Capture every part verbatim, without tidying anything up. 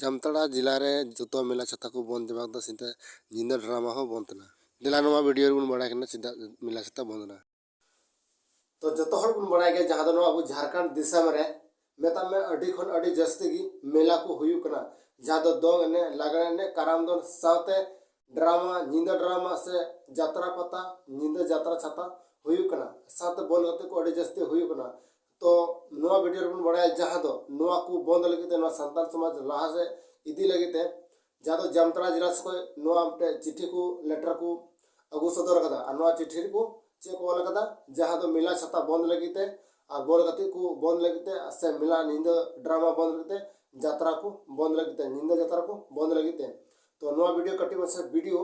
ᱡᱟᱢᱛᱟᱲᱟ ᱡᱮᱞᱟ ᱨᱮ ᱡᱚᱛᱚ ᱢᱮᱞᱟ ᱪᱷᱟᱛᱟ ᱠᱚ ᱵᱚᱱᱫ ᱪᱟᱵᱟ ᱠᱮᱫᱟ, ᱥᱟᱶᱛᱮ ᱧᱤᱫᱟᱹ ᱰᱨᱟᱢᱟ ᱦᱚᱸ ᱵᱚᱱᱫ ᱮᱱᱟ᱾ ᱫᱮᱞᱟ ᱱᱚᱣᱟ ᱵᱷᱤᱰᱤᱭᱳ ᱨᱮᱵᱚᱱ ᱵᱟᱲᱟᱭ ᱠᱟᱱᱟ ᱪᱮᱫᱟᱜ ᱢᱮᱞᱟ ᱪᱷᱟᱛᱟ ᱵᱚᱱᱫ ᱮᱱᱟ᱾ ᱛᱚ ᱡᱚᱛᱚ ᱦᱚᱲ ᱵᱚᱱ ᱵᱟᱲᱟᱭ ᱜᱮᱭᱟ, ᱡᱟᱦᱟᱸ ᱫᱚ ᱱᱚᱣᱟ ᱟᱵᱚ ᱡᱷᱟᱲᱠᱷᱚᱸᱰ ᱫᱤᱥᱚᱢ ᱨᱮ ᱢᱮᱛᱟᱜ ᱢᱮ ᱟᱹᱰᱤ ᱠᱷᱚᱱ ᱟᱹᱰᱤ ᱡᱟᱹᱥᱛᱤ ᱜᱮ ᱢᱮᱞᱟ ᱠᱚ ᱦᱩᱭᱩᱜ ᱠᱟᱱᱟ, ᱡᱟᱦᱟᱸ ᱫᱚ ᱫᱚᱝ ᱮᱱᱮᱡ, ᱞᱟᱜᱽᱲᱮ ᱮᱱᱮᱡ, ᱠᱟᱨᱟᱢ ᱫᱚᱱ ᱥᱟᱶᱛᱮ ᱰᱨᱟᱢᱟ, ᱧᱤᱫᱟᱹ ᱰᱨᱟᱢᱟ ᱥᱮ ᱡᱟᱛᱨᱟ ᱯᱟᱛᱟ, ᱧᱤᱫᱟᱹ ᱡᱟᱛᱨᱟ ᱪᱷᱟᱛᱟ ᱦᱩᱭᱩᱜ ᱠᱟᱱᱟ, ᱥᱟᱶᱛᱮ ᱵᱚᱞ ᱜᱟᱛᱮ ᱠᱚ ᱟᱹᱰᱤ ᱡᱟᱹᱥᱛᱤ ᱦᱩᱭᱩᱜ ᱠᱟᱱᱟ᱾ ᱛᱚ ᱱᱚᱣᱟ ᱵᱷᱤᱰᱤᱭᱳ ᱨᱮᱵᱚᱱ ᱵᱟᱲᱟᱭᱟ, ᱡᱟᱦᱟᱸ ᱫᱚ ᱱᱚᱣᱟ ᱠᱚ ᱵᱚᱱᱫ ᱞᱟᱹᱜᱤᱫ ᱛᱮ, ᱱᱚᱣᱟ ᱥᱟᱱᱛᱟᱲ ᱥᱚᱢᱟᱡᱽ ᱞᱟᱦᱟ ᱥᱮᱫ ᱤᱫᱤ ᱞᱟᱹᱜᱤᱫ ᱛᱮ, ᱡᱟᱦᱟᱸ ᱫᱚ ᱡᱟᱢᱛᱟᱲᱟ ᱡᱮᱞᱟ ᱥᱮᱫ ᱠᱷᱚᱱ ᱱᱚᱣᱟ ᱢᱤᱫᱴᱮᱡ ᱪᱤᱴᱷᱤ ᱠᱚ, ᱞᱮᱴᱟᱨ ᱠᱚ ᱟᱹᱜᱩ ᱥᱚᱫᱚᱨ ᱠᱟᱫᱟ᱾ ᱟᱨ ᱱᱚᱣᱟ ᱪᱤᱴᱷᱤ ᱨᱮᱠᱚ ᱪᱮᱫ ᱠᱚ ᱚᱞ ᱠᱟᱫᱟ, ᱡᱟᱦᱟᱸ ᱫᱚ ᱢᱮᱞᱟ ᱪᱷᱟᱛᱟ ᱵᱚᱱᱫ ᱞᱟᱹᱜᱤᱫ ᱛᱮ ᱟᱨ ᱵᱚᱞ ᱜᱟᱛᱮᱜ ᱠᱚ ᱵᱚᱱᱫ ᱞᱟᱹᱜᱤᱫ ᱛᱮ ᱥᱮ ᱢᱮᱞᱟ ᱧᱤᱫᱟᱹ ᱰᱨᱟᱢᱟ ᱵᱚᱱᱫ ᱞᱟᱹᱜᱤᱫ ᱛᱮ, ᱡᱟᱛᱨᱟ ᱠᱚ ᱵᱚᱱᱫ ᱞᱟᱹᱜᱤᱫ ᱛᱮ, ᱧᱤᱫᱟᱹ ᱡᱟᱛᱨᱟ ᱠᱚ ᱵᱚᱱᱫ ᱞᱟᱹᱜᱤᱫ ᱛᱮ᱾ ᱛᱚ ᱱᱚᱣᱟ ᱵᱷᱤᱰᱤᱭᱳ ᱠᱟᱹᱴᱤᱡ ᱢᱟᱪᱷᱟ ᱵᱷᱤᱰᱤᱭᱳ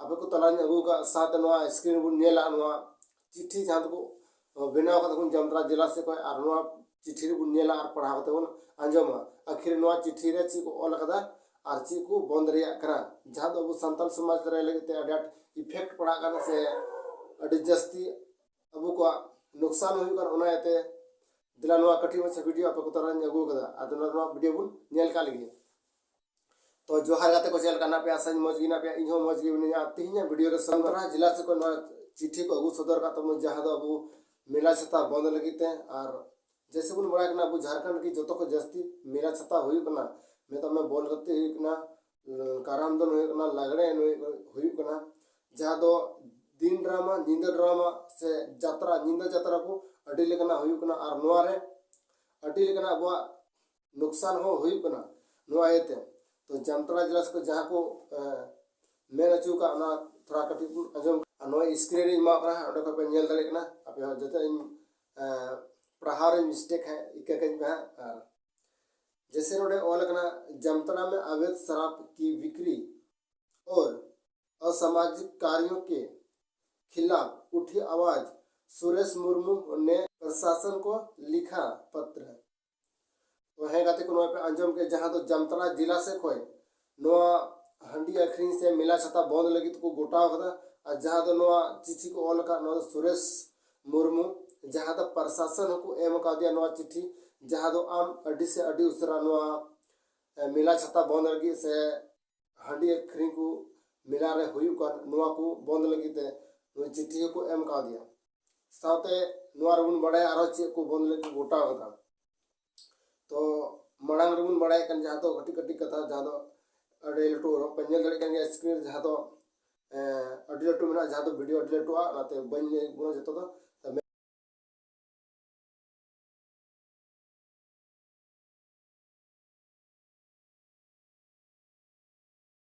ᱟᱯᱮ ᱠᱚ ᱛᱟᱞᱟᱧ ᱟᱹᱜᱩ ᱟᱠᱟᱫ, ᱥᱟᱶᱛᱮ ᱱᱚᱣᱟ ᱥᱠᱨᱤᱱ ᱨᱮᱵᱚᱱ ᱧᱮᱞᱟ ᱱᱚᱣᱟ ᱪᱤᱴᱷᱤ ᱡᱟᱦᱟᱸ ᱫᱚᱠᱚ ᱵᱮᱱᱟᱣ ᱠᱟᱫᱟ ᱠᱚ ᱡᱟᱢᱛᱟᱲᱟ ᱡᱮᱞᱟ ᱥᱮᱫ ᱠᱷᱚᱱ, ᱟᱨ ᱱᱚᱣᱟ ᱪᱤᱴᱷᱤ ᱨᱮᱵᱚᱱ ᱧᱮᱞᱟ ᱟᱨ ᱯᱟᱲᱦᱟᱣ ᱠᱟᱛᱮ ᱵᱚᱱ ᱟᱸᱡᱚᱢᱟ᱾ ᱟᱹᱠᱷᱤᱨ ᱱᱚᱣᱟ ᱪᱤᱴᱷᱤ ᱨᱮ ᱪᱮᱫ ᱠᱚ ᱚᱞ ᱠᱟᱫᱟ ᱟᱨ ᱪᱮᱫ ᱠᱚ ᱵᱚᱱᱫ ᱨᱮᱭᱟᱜ ᱠᱟᱱᱟ, ᱡᱟᱦᱟᱸ ᱫᱚ ᱟᱵᱚ ᱥᱟᱱᱛᱟᱲ ᱥᱚᱢᱟᱡᱽ ᱨᱮ ᱞᱟᱹᱜᱤᱫ ᱛᱮ ᱟᱹᱰᱤ ᱟᱸᱴ ᱤᱯᱷᱮᱠᱴ ᱯᱟᱲᱟᱜ ᱠᱟᱱᱟ ᱥᱮ ᱟᱹᱰᱤ ᱡᱟᱹᱥᱛᱤ ᱟᱵᱚ ᱠᱚᱣᱟᱜ ᱱᱩᱠᱥᱟᱱ ᱦᱩᱭᱩᱜ ᱠᱟᱱᱟ᱾ ᱚᱱᱟ ᱤᱭᱟᱹᱛᱮ ᱫᱮᱞᱟ ᱱᱚᱣᱟ ᱠᱟᱹᱴᱤᱡ ᱢᱟᱪᱷᱟ ᱵᱷᱤᱰᱤᱭᱳ ᱟᱯᱮ ᱠᱚ ᱛᱟᱞᱟᱨᱤᱧ ᱟᱹᱜᱩ ᱟᱠᱟᱫᱟ᱾ ᱟᱫᱚ ᱱᱚᱣᱟ ᱵᱷᱤᱰᱤᱭᱳ ᱵᱚᱱ ᱧᱮᱞ ᱠᱟᱜ ᱞᱮᱜᱮ᱾ ᱛᱚ ᱡᱚᱦᱟᱨ ᱜᱟᱛᱮ ᱠᱚ, ᱪᱮᱫ ᱞᱮᱠᱟ ᱢᱮᱱᱟᱜ ᱯᱮᱭᱟ? ᱟᱥᱟᱧ ᱢᱚᱡᱽ ᱜᱮ ᱢᱮᱱᱟᱜ ᱯᱮᱭᱟ, ᱤᱧ ᱦᱚᱸ ᱢᱚᱡᱽ ᱜᱮ ᱢᱤᱱᱟᱹᱧᱟ᱾ ᱛᱮᱦᱮᱧᱟᱜ ᱵᱷᱤᱰᱤᱭᱳ ᱨᱮ ᱥᱟᱱᱛᱟᱲ ᱡᱮᱞᱟ ᱥᱮᱫ ᱠᱷᱚᱱ ᱱᱚᱣᱟ ᱪᱤᱴᱷᱤ ᱠᱚ ᱟᱹᱜᱩ ᱥᱚᱫᱚᱨ ᱠᱟᱜ ᱛᱟᱵᱚᱱ, ᱡᱟᱦᱟᱸ ᱫᱚ ᱟᱵᱚ ᱢᱮᱞᱟ ᱪᱷᱟᱛᱟ ᱵᱚᱱᱫ ᱞᱟᱹᱜᱤᱫ ᱛᱮ᱾ ᱟᱨ ᱡᱮᱭᱥᱮ ᱵᱚᱱ ᱵᱟᱲᱟᱭ ᱠᱟᱱᱟ, ᱟᱵᱚ ᱡᱷᱟᱲᱠᱷᱚᱸᱰ ᱨᱮᱜᱮ ᱡᱚᱛᱚ ᱠᱷᱚᱱ ᱡᱟᱹᱥᱛᱤ ᱢᱮᱞᱟ ᱪᱷᱟᱛᱟ ᱦᱩᱭᱩᱜ ᱠᱟᱱᱟ, ᱢᱮᱛᱟᱜ ᱢᱮ ᱵᱚᱞ ᱜᱟᱛᱮ ᱦᱩᱭᱩᱜ ᱠᱟᱱᱟ, ᱠᱟᱨᱟᱢ ᱫᱚᱱ ᱦᱩᱭᱩᱜ ᱠᱟᱱᱟ, ᱞᱟᱜᱽᱲᱮ ᱮᱱᱮᱡ ᱦᱩᱭᱩᱜ ᱠᱟᱱᱟ, ᱡᱟᱦᱟᱸ ᱫᱚ ᱫᱤᱱ ᱰᱨᱟᱢᱟ, ᱧᱤᱫᱟᱹ ᱰᱨᱟᱢᱟ ᱥᱮ ᱡᱟᱛᱨᱟ, ᱧᱤᱫᱟᱹ ᱡᱟᱛᱨᱟ ᱠᱚ ᱟᱹᱰᱤ ᱞᱮᱠᱟᱱᱟᱜ ᱦᱩᱭᱩᱜ ᱠᱟᱱᱟ᱾ ᱟᱨ ᱱᱚᱣᱟ ᱨᱮ ᱟᱹᱰᱤ ᱞᱮᱠᱟᱱᱟᱜ ᱟᱵᱚᱣᱟᱜ ᱱᱩᱠᱥᱟᱱ ᱦᱚᱸ ᱦᱩᱭᱩᱜ ᱠᱟᱱᱟ᱾ ᱱᱚᱣᱟ ᱤᱭᱟᱹᱛᱮ ᱛᱚ ᱡᱟᱢᱛᱟᱲᱟ ᱡᱮᱞᱟ ᱥᱮᱫ ᱠᱷᱚᱱ ᱡᱟᱦᱟᱸ ᱠᱚ, ᱮ, ᱢᱮᱱ ᱦᱚᱪᱚ ᱟᱠᱟᱫ, ᱚᱱᱟ ᱛᱷᱚᱲᱟ ᱠᱟᱹᱴᱤᱡ ᱵᱚᱱ ᱟᱸᱡᱚᱢ᱾ ᱟᱨ ᱱᱚᱣᱟ ᱥᱠᱨᱤᱱ ᱨᱮᱧ ᱮᱢᱟᱣᱟᱜ ᱠᱟᱱᱟ, ᱚᱸᱰᱮ ᱠᱷᱚᱱ ᱯᱮ ᱧᱮᱞ ᱫᱟᱲᱮᱭᱟᱜ ᱠᱟᱱᱟ᱾ ᱟᱯᱮ ᱦᱚᱸ ᱡᱚᱛᱚ ᱤᱧ, ᱮ, ᱯᱟᱲᱦᱟᱣ ᱨᱮᱧ ᱢᱤᱥᱴᱮᱠ ᱠᱷᱟᱡ ᱤᱠᱟᱹ ᱠᱟᱹᱧ ᱯᱮ ᱦᱟᱸᱜ᱾ ᱟᱨ ᱡᱮᱭᱥᱮ ᱱᱚᱰᱮ ᱚᱞ ᱟᱠᱟᱱᱟ, "जामताड़ा में अवैध शराब की बिक्री और असामाजिक कार्यों के खिलाफ उठी आवाज, सुरेश मुर्मू ने प्रशासन को लिखा पत्र।" ᱛᱚ ᱦᱮᱸ ᱜᱟᱛᱮ ᱠᱚ, ᱱᱚᱣᱟ ᱯᱮ ᱟᱸᱡᱚᱢ ᱠᱮᱫ, ᱡᱟᱦᱟᱸ ᱫᱚ ᱡᱟᱢᱛᱟᱲᱟ ᱡᱮᱞᱟ ᱥᱮᱫ ᱠᱷᱚᱱ ᱱᱚᱣᱟ ᱦᱟᱺᱰᱤ ᱟᱹᱠᱷᱨᱤᱧ ᱥᱮ ᱢᱮᱞᱟ ᱪᱷᱟᱛᱟ ᱵᱚᱱᱫ ᱞᱟᱹᱜᱤᱫ ᱠᱚ ᱜᱚᱴᱟᱣ ᱠᱟᱫᱟ᱾ ᱟᱨ ᱡᱟᱦᱟᱸ ᱫᱚ ᱱᱚᱣᱟ ᱪᱤᱴᱷᱤ ᱠᱚ ᱚᱞ ᱟᱠᱟᱫ, ᱱᱚᱣᱟ ᱫᱚ ᱥᱩᱨᱮᱥ ᱢᱩᱨᱢᱩ, ᱡᱟᱦᱟᱸ ᱫᱚ ᱯᱨᱚᱥᱟᱥᱚᱱ ᱦᱚᱸᱠᱚ ᱮᱢ ᱟᱠᱟᱫᱮᱭᱟ ᱱᱚᱣᱟ ᱪᱤᱴᱷᱤ, ᱡᱟᱦᱟᱸ ᱫᱚ ᱟᱢ ᱟᱹᱰᱤ ᱥᱮ ᱟᱹᱰᱤ ᱩᱥᱟᱹᱨᱟ ᱱᱚᱣᱟ, ᱮ, ᱢᱮᱞᱟ ᱪᱷᱟᱛᱟ ᱵᱚᱱᱫ ᱞᱟᱹᱜᱤᱫ ᱥᱮ ᱦᱟᱺᱰᱤ ᱟᱹᱠᱷᱨᱤᱧ ᱠᱚ ᱢᱮᱞᱟ ᱨᱮ ᱦᱩᱭᱩᱜ ᱠᱟᱱ, ᱱᱚᱣᱟ ᱠᱚ ᱵᱚᱱᱫ ᱞᱟᱹᱜᱤᱫ ᱛᱮ ᱱᱩᱭ ᱪᱤᱴᱷᱤ ᱦᱚᱸᱠᱚ ᱮᱢ ᱠᱟᱣᱫᱮᱭᱟ᱾ ᱥᱟᱶᱛᱮ ᱱᱚᱣᱟ ᱨᱮᱵᱚᱱ ᱵᱟᱲᱟᱭᱟ ᱟᱨᱦᱚᱸ ᱪᱮᱫ ᱠᱚ ᱵᱚᱱᱫ ᱞᱟᱹᱜᱤᱫ ᱠᱚ ᱜᱚᱴᱟ ᱟᱠᱟᱫᱟ᱾ ᱛᱚ ᱢᱟᱲᱟᱝ ᱨᱮᱵᱚᱱ ᱵᱟᱲᱟᱭ ᱠᱟᱱ ᱡᱟᱦᱟᱸ ᱫᱚ ᱠᱟᱹᱴᱤᱡ ᱠᱟᱹᱴᱤᱡ ᱠᱟᱛᱷᱟ, ᱡᱟᱦᱟᱸ ᱫᱚ ᱟᱹᱰᱤ ᱞᱟᱹᱴᱩ ᱯᱮ ᱧᱮᱞ ᱫᱟᱲᱮᱭᱟᱜ ᱠᱟᱱ ᱜᱮᱭᱟ screen ᱨᱮ, ᱡᱟᱦᱟᱸ ᱫᱚ ᱟᱹᱰᱤ ᱞᱟᱹᱴᱩ ᱢᱮᱱᱟᱜᱼᱟ, ᱡᱟᱦᱟᱸ ᱫᱚ video ᱟᱹᱰᱤ ᱞᱟᱹᱴᱩᱜᱼᱟ, ᱚᱱᱟᱛᱮ ᱵᱟᱹᱧ ᱞᱟᱹᱭ ᱵᱚᱱᱟ ᱡᱚᱛᱚ ᱫᱚ᱾